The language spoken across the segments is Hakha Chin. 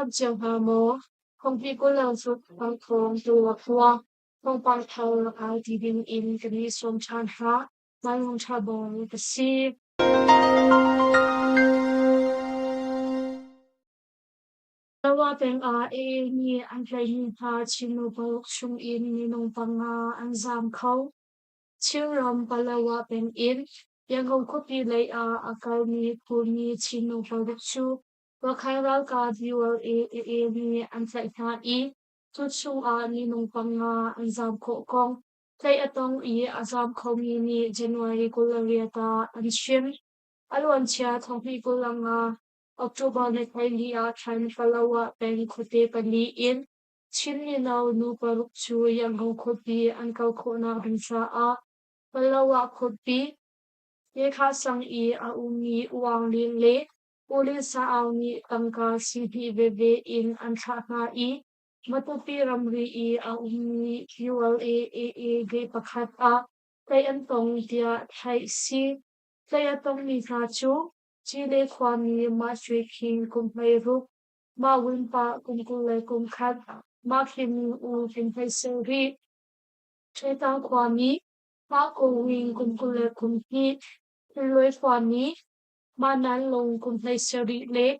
dam cio hnga maw? Phungki 26 tu khua thawngpang thar ai ti ding in kan i sawm ṭhan hna. Lairam ṭha bawi ka si. Tawa peng ah AA nih an tlaihmi hna Chin nu paruk chung in minung panga an zaam kho. Chinram Palawa peng in Yangon khuapi lei ah a kalmi Khumi Chin nu paruk cu Rakhine ralkap ULA AA nih an tlaih hna i cu chung ah minung panga an zaam khawh kong tlaih a tong i a zaam khomi nih January 28 ah an chim. A luancia thonghnih 25 October ni hleili ah khan Palawa peng khuate pali in Chin mino nu paruk cu Yangon khuapi an kal khawhnak ding caah Palawa khuapi Yekha sang i a ummi U Aung Lin le U Lin Sa Aung nih tangka sihni veve in an thlah hna i Matupi ramri i a ummi ULA AA gate pakhat ah tlaih an tong tiah theih si. Tlaih a tongmi hna cu Chile khuami Mah Sui Khin kum 16, Mah Win Pa kum 21, Mah Khin U kum 17, Ṭhetang khuami Mah Ko Win kum 22, Thilluai khuami Mah Nan Lung kum 17 le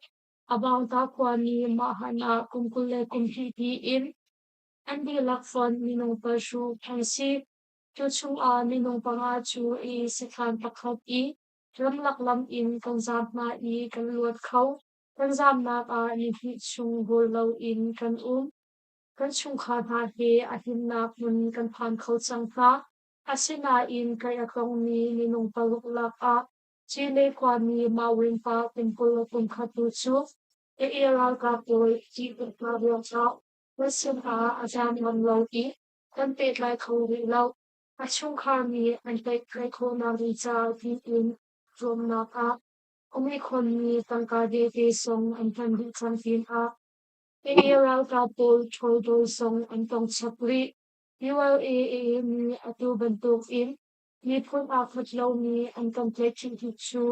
Abangta khuami Mah Han ah kum 22 tiin an dihlak fonh minung paruk an si. Cu chungah minung panga cu i sakhan pakhat i ramlak lam in kan zaam hna i kan luat kho. Kan zaamnak ah nihnih chung rawl loin kan um. Kan chungkhar hna he a himnak hmun kan phan kho cang hna. Asinain tlaih a tongmi minung paruk lakah Chile khuami Mawin pa kum 21 tu cu AA ralkap pawl ṭih hna ruangah kan sinah a zaam ngam lo i kan pehtlai kho rih lo. A chungkhar nih an pehtlaih khawhnak ding caah tiin zuamnak ah a muikhonmi tangka veve zong an hman dih cang pinah AA ralkap pawl ṭhawldawl zong an tong chap rih. ULAA nih atu bantukin miphun aa khat lomi an kan tlaihkhih hi cu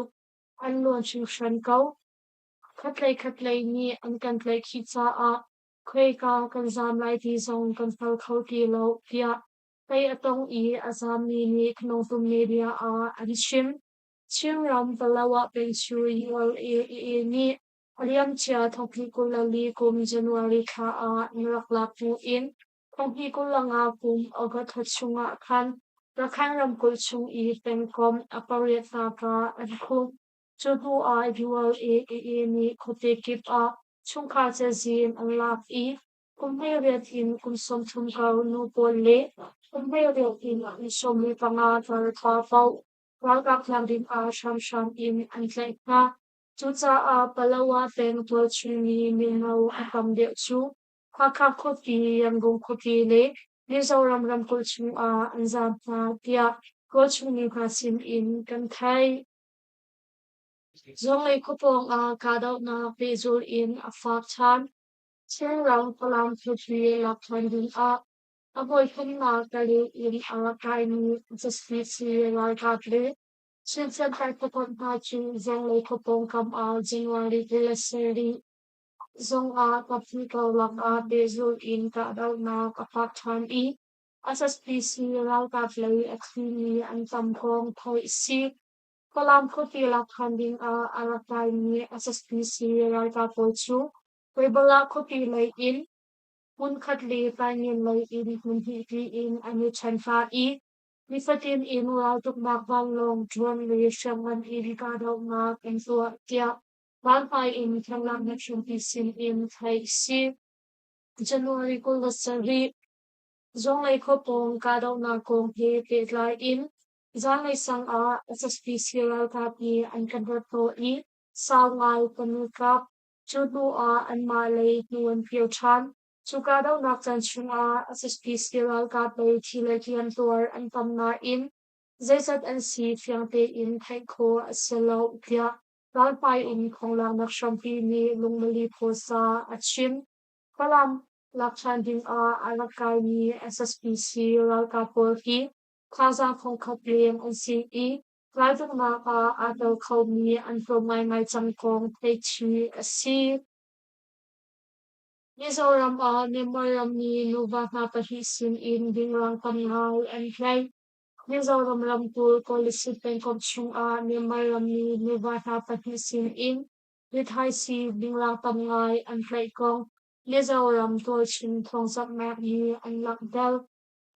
an luan hringhran ko. Khatlei khatlei nih an kan tlaihkhih caah khoika kan zaam lai ti zong kan hngal kho ti lo tiah tei a tong i a zaammi nih Khnawngtum media ah an chim. Chinram Palawa peng cu ULAA nih a liamcia thonghnih 24 kum January thla ah an rak lak hnu in thonghnih 25 kum August thla chungah khan Rakhine ramkulh chung i pengkomh a pariatnak ah an khumh. Cu hnu ah ULAA nih khuate kip ah chungkhar cazin an lak i kum 18 in kum 30 kar nu pawl le kum 18 in kum 15 kar pa paoh ralkap tlak ding ah hramhram in an tlaih hna. Cucaah Palawa peng tualchungmi mino a tam deuh cu Hakha khuapi, Yangon khuapi le Mizoram ramkulh chungah an zaam hna tiah tualchungmi hna sin in kan theih. Zawnglei khua pawng ah kahdohnak pehzulh in a fak ṭhan. Chinram Falam khuapi lak ṭhan ding ah a voithumnak Kalay in a rak kaimi SSPC ralkap le Chin Siangkai khuakomh hna cu Zawnglei khua pawngkam ah January 27 zong ah kaphnih karlak ah pehzulh in kahdohnak a fak ṭhan i SSPC ralkap lei a thimi an tam kong theih a si. Falam khuapi lak ṭhan ding ah a rak kaimi SSPC ralkap pawl cu Puebla khuapi lei in hmunkhat le Taingen lei in hmunhnih tiin an i ṭhen hna i nifatin in raltuknak vanlawng, drone le hriamngan in kahdohnak an tuah tiah vanhmai in thlanglamnak hrampi sin in theih a si. January 27 Zawnglei khua pawng kahdohnak kong he pehtlai in zanlei sang ah SSPC ralkap nih an kan rat hnawh i sau ngai kan i kap. Cu hnu ah anmah lei hnu an kir ṭhan. Cu kahdohnak caan chungah SSPC ralkap lei thi le hliam tuar an tam nain zeizat an si fiang tein theih khawh a si lo tiah ralhmai in thonglaknak hrampi nih Lungmali Phuasa a chim. Falam lak ṭhan ding ah a rak kaimi SSPC ralkap pawl hi thazaang thongkhat leng an si i raltuknak ah aa tel khomi an tlawm ngaingai cang kong theih chih a si. Mizoram ah Myanmar rammi nuva hna pahnih sinin bingrang tam ngai an tlaih. Mizoram ramkulh Kolasib pengkomh chungah Myanmar rammi nuva hna pahnih sinin rithaisii bingrang tam ngai an tlaih kong Mizoram tualchung thawngzamhnak nih an langhter.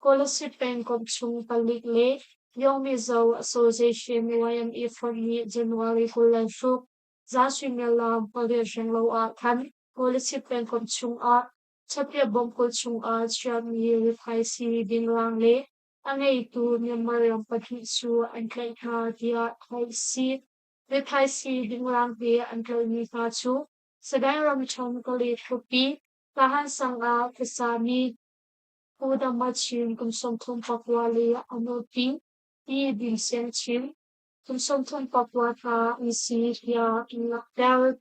Kolasib pengkomh chung palik le Young Mizo Association YMA fonh nih January 26 zan suimilam pariat renglo ah khan Kolasib pengkomh chungah Chapia bawmkulh chungah chiahmi rithaisii bingrang le a ngeitu Myanmar ram pahnih cu an tlaih hna tiah theih a si. Rithaisii bingrang he an tlaihmi hna cu Sagaing ramṭhen Kale khuapi Tahan sang ah khuasami Pu Dama Chin kum 39 le a nupi Pi Dim Siang Chin kum 39 hna an si tiah an langhter.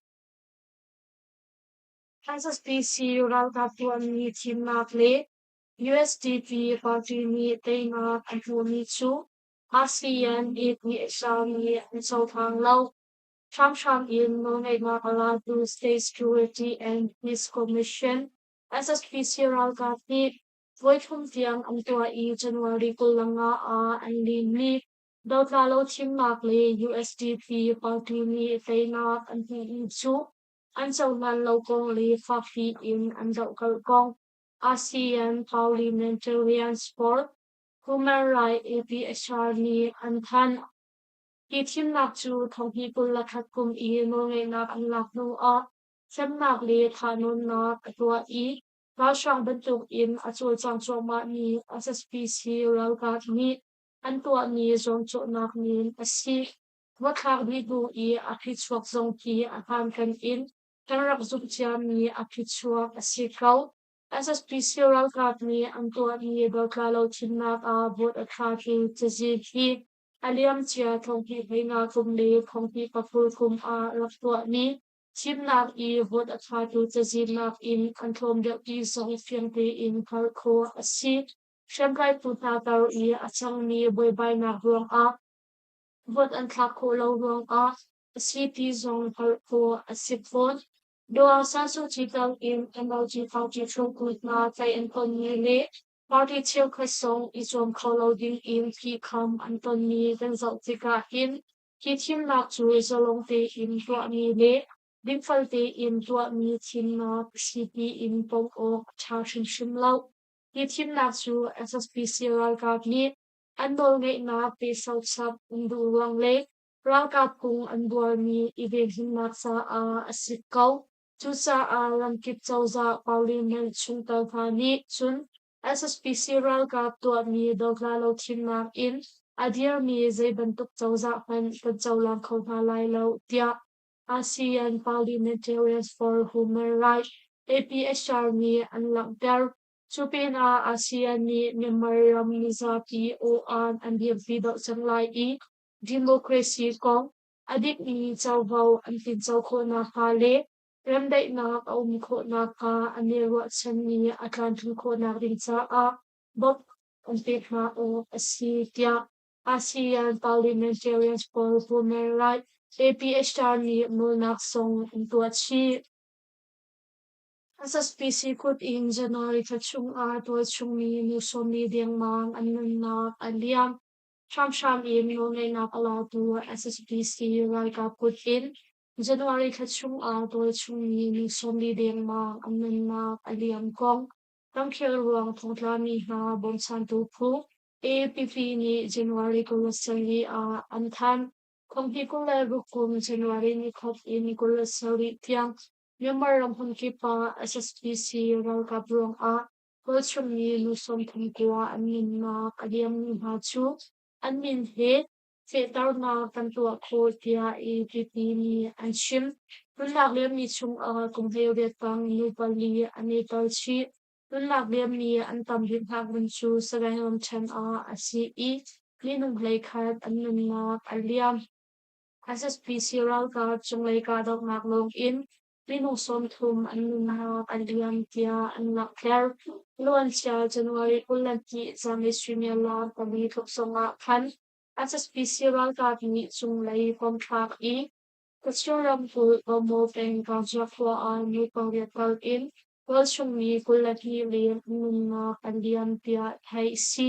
SSPC ralkap tuahmi thimnak le USDP party nih teinak an hmuhmi cu ASEAN APHR nih an cohlang lo. Hramhram in nawlngeihnak a latu State Security and Peace Commission SSPC ralkap nih voithum tiang an tuah i January 25 ah an limmi dotla lo thimnak le USDP party nih teinak an hmuhmi cu an cohlan lo kong le fakpi in an dohkalh kong ASEAN Parliamentarians for Human Rights APHR nih an thanh. Hi thimnak cu thonghnih 21 kum i nawlngeihnak an lak hnu ah hremnak le thahnawnnak a tuah i ralhrang bantuk in a cawlcang cuahmahmi SSPC ralkap nih an tuahmi zuamcawhnak men a si. Ruathlak dih hnu i a phichuak zong hi a hlankan in kan rak zumh ciami a phichuak a si ko. SSPC ralkap nih an tuahmi dotla lo thimnak ah vote a thlatu cazin hi a liamcia thonghnih 15 kum le thonghnih 20 kum ah rak tuahmi thimnak i vote a thlatu cazin nakin an tlawm deuh ti zong fiang tein hngalh khawh a si. Hriamtlai phu hna kar i a cangmi buaibainak ruangah vote an thlak khawh lo ruangah a si ti zong hngalh khawh a si fawn. Daw Aung San Suu Kyi tal in NLD party hruaitu hna tlaih an tonmi le party cheukhat zong i zuam kho lo ding in phihkham an tonmi kan zoh tikah hin hi thimnak cu zalong tein tuahmi le dingfel tein tuahmi thimnak a si tiin pom awk a ṭha hrimhrim lo. Hi thimnak cu SSPC ralkap nih an nawlngeihnak pehsau chap an duh ruang le ralkap phung an buarmi i venhimnak caah a si ko. Cucaah ramkip cozah parliament chungtel hna nih cun SSPC ralkap tuahmi dotla lo thimnak in a dirmi zei bantuk cozah hmanh kan cohlang kho hna lai lo tiah ASEAN Parliamentarians for Human Rights APHR nih an langhter. Cu pinah ASEAN nih Myanmar ram mizapi aw-aan an dirpi deuh cang lai i democracy kong a dikmi covo an tinco khawh nakhnga le remdaihnak a um khawh nakhnga an i ruahchanmi a tlamtlin khawhnak ding caah bawmh an pek hna awk a si tiah ASEAN Parliamentarians for Human Rights APHR nih nawlnak zong an tuah chih. SSPC kut in January thla chungah tualchungmi nu sawmli dengmang an nunnak a liam. Hramhram in nawlngeihnak a latu SSPC ralkap kut in January thla chungah tualchungmi nu sawmli dengmang an nunnak a liam kong ramkhel ruang thongtlami hna bawmchantu phu AAPP nih January 27 ah an thanh. Thonghnih 26 kum January nikhat in 27 tiang Myanmar ram hmunkip ah SSPC ralkap ruangah tualchungmi nu 39 an nunnak a liammi hna cu an min he fehternak kan tuah khawh tiah AAPP nih an chim. Nunnak liammi chungah kum 18 tang nu pali an i tel chih. Nunnak liammi an tam bik hna hmun cu Sagaing ramṭhen ah a si i minung 11 an nunnak a liam. SSPC ralkap cunglei kahdohnak lawng in minung 30 an nunnak a liam tiah an langhter. Luancia January 22 zanlei suimilam pali tluk zongah khan SSPC ralkap nih cunglei bomthlak i Kachin ramkulh Bawmaw peng Kangzia khua ah nu pariat kal in. Tualchung mi 22 leng an nunnak a liam tiah theih a si.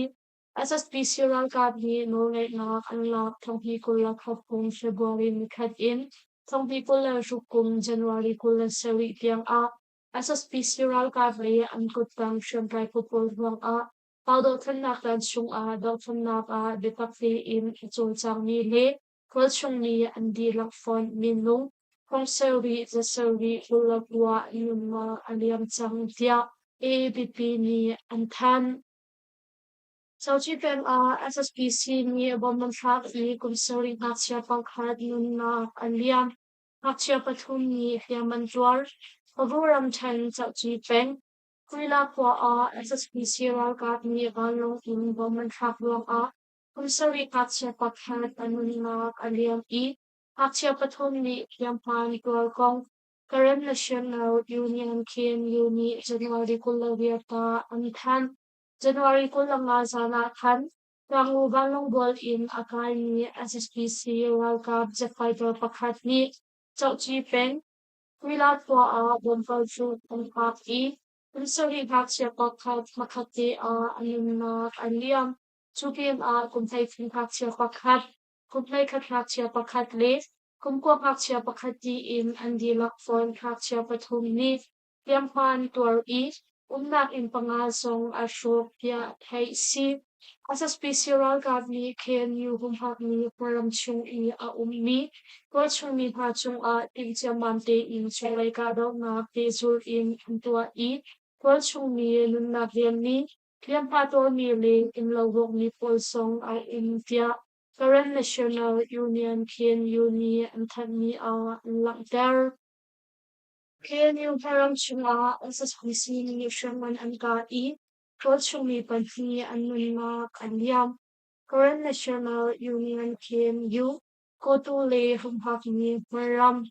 SSPC ralkap nih nawlngeihnak an lak 2021 kum February nikhat in 2026 kum January 27 tiangah SSPC ralkap le an kuttang hriamtlai phu pawl ruangah Pau dohthlennak caan chungah dohthlennak ah biatak tein a cawlcangmi le tualchung mi an dihlak fonh minung thong sarih za sarih 29 nunnak a liam cang tiah AAPP nih an thanh. Sochi peng ah SSPC nih bomb an thlak i kum sarih ngakchia pakhat nunnak a liam. Ngakchia pathum nih hliam an tuar. Pavu ramṭhen Sochi peng Kuila khua ah SSPC ralkap nih vanlawng in bomb an thlak ruangah kum sarih ngakchia pakhat a nunnak a liam i ngakchia pathum nih hliamhma an tuar kong Karen National Union KNU nih January 28 ah an thanh. January 25 zan ah khan Tlangnu vanlawng bual in a kaimi SSPC ralkap jet fighter pakhat nih Cohci peng Kuila khua ah bomb cu an phak i kum sarih ngakchia pakhat hmakhat te ah a nunnak a liam. Cu pinah kum 13 ngakchia pakhat, kum 11 ngakchia pakhat le kum 9 ngakchia pakhat tiin an dihlak fawn ngakchia pathum nih hliamhma an tuar i umnak inn panga zong a hrawk tiah theih a si. SSPC ralkap nih KNU humhakmi Kawlram chung i a ummi tualchung mi hna cungah timh ciammam tein chunglei kahdohnak pehzulh in an tuah i tualchung mi nunnak liammi, hliamhma tuarmi le innlo rawkmi pawl zong a um tiah Karen National Union KNU nih an thanhmi ah an langhter. KNU hmaram chungah SSPC nih hriamngan an kah i tualchungmi pahnih an nunnak an liam. Karen National Union KNU Kotu le humhakmi hmaram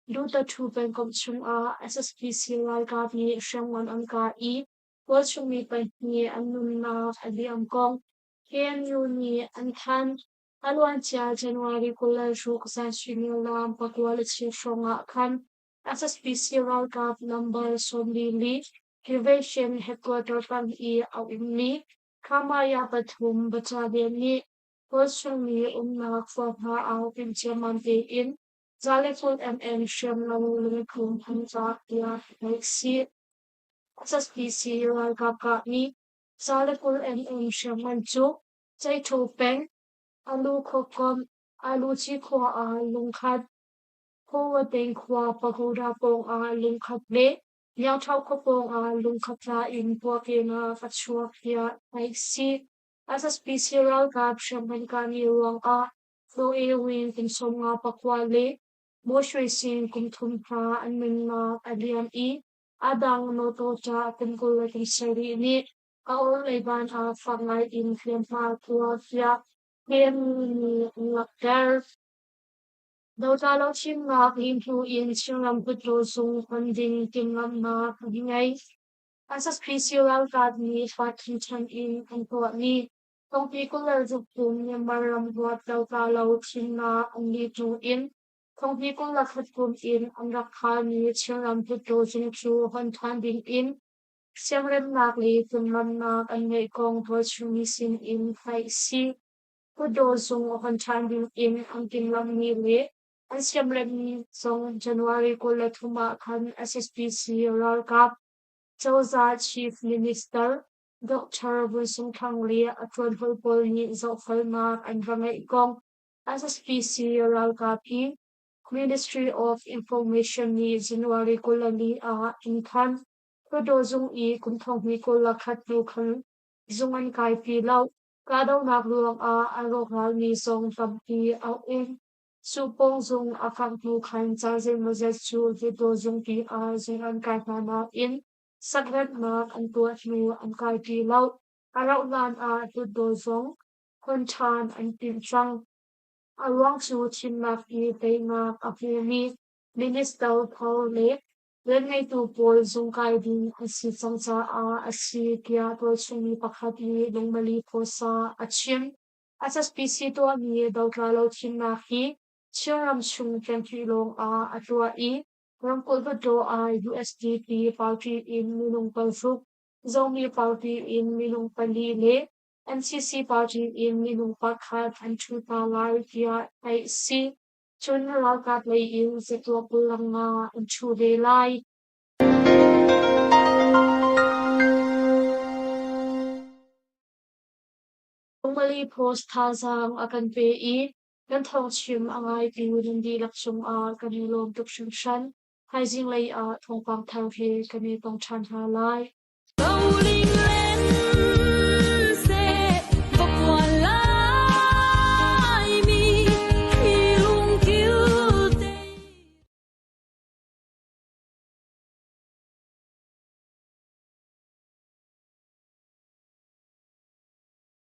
Dutathu pengkomh chungah SSPC ralkap nih hriamngan an kah i tualchungmi pahnih an nunnak a liam kong KNU nih an thanh. A luancia January 26 zan suimilam 9:15 hrawng ah khan SSPC ralkap number 44 Division headquarter tang i a ummi Khamaya pathum battalion nih tualchungmi umnak khua hna ah timhciammam tein 120 mm hriamnam lungthum an kah tiah theih a si. SSPC ralkap kahmi 120 mm hriamngan cu Ceithu peng, Alu khuakomh, Aluci khua ah lungkhat, Khuawateng khua pagoda pawngah lungkhat le Myothau khua pawngah lungkhat tla in puahkehnak a chuak tiah theih a si. SSPC ralkap hriamngan kahmi ruangah Hlo Win kum 59 le Maw Shwe Sing kum thum hna an nunnak a liam i a dang Nawtaw kum 27 nih a orhlei ban ah fak ngai in hliamhma tuar tiah KMU nih an langhter. Dotla lo thimnak lim hnu in Chinram Hluttaw zung hman ding timhlamhnak an ngei. SSPC ralkap nih party ṭhen in an tuahmi Tongpi 26 kum Myanmar ram huat dotla lo thimnak an lih hnu in Tongpi 21 kum in an rak kharmi Chinram Hluttaw zung cu hon ṭhan ding in siamremnak le timhlamhnak an ngeih kong tualchungmi sin in theih a si. Hluttaw zung hon ṭhan ding in an timhlamhmi le an siamremmi zong January 23 ah khan SSPC ralkap cozah Chief Minister Dr. Vun Sung Thang le a ṭuanhawi pawl nih zohfelnak an va ngeih kong SSPC ralkap i Ministry of Information nih January 24 ah an thanh. Hluttaw zung i kum 2021 hnu khan zung an kai ti lo. Kahdohnak ruangah a rawkralmi zong tampi a um. Suhpawng zung a kangh hnu khan ca zeimawzat cu Hluttaw zungpi ah zung an kai hna nain sakremhnak an tuah hnu an kai ti lo. A rauh hlan ah Hluttaw zung hon ṭhan an timh cang. A ruang cu thimnak i teinak a hmumi minister thar le rianngeitu pawl zungkai ding an si cang caah a si tiah tualchungmi pakhat nih Lungmali Phuasa a chim. SSPC tuahmi dotla lo thimnak hi Chinram chung pengpi lawng ah a tuah i. Ramkulh Hluttaw ah USDP party in minung paruk, Zomi party in minung pali le NCC party in minung pakhat an ṭhu hna lai tiah theih a si. Cun ralkap lei in zatuak 25 an ṭhu ve lai. Lungmali Post thazaang a kan pe i kan thawngchim a ngaitu nan dihlak cungah kan i lawm tuk hringhran. Thaizing lei ah thawngpang thar he kan i tong ṭhan hna lai.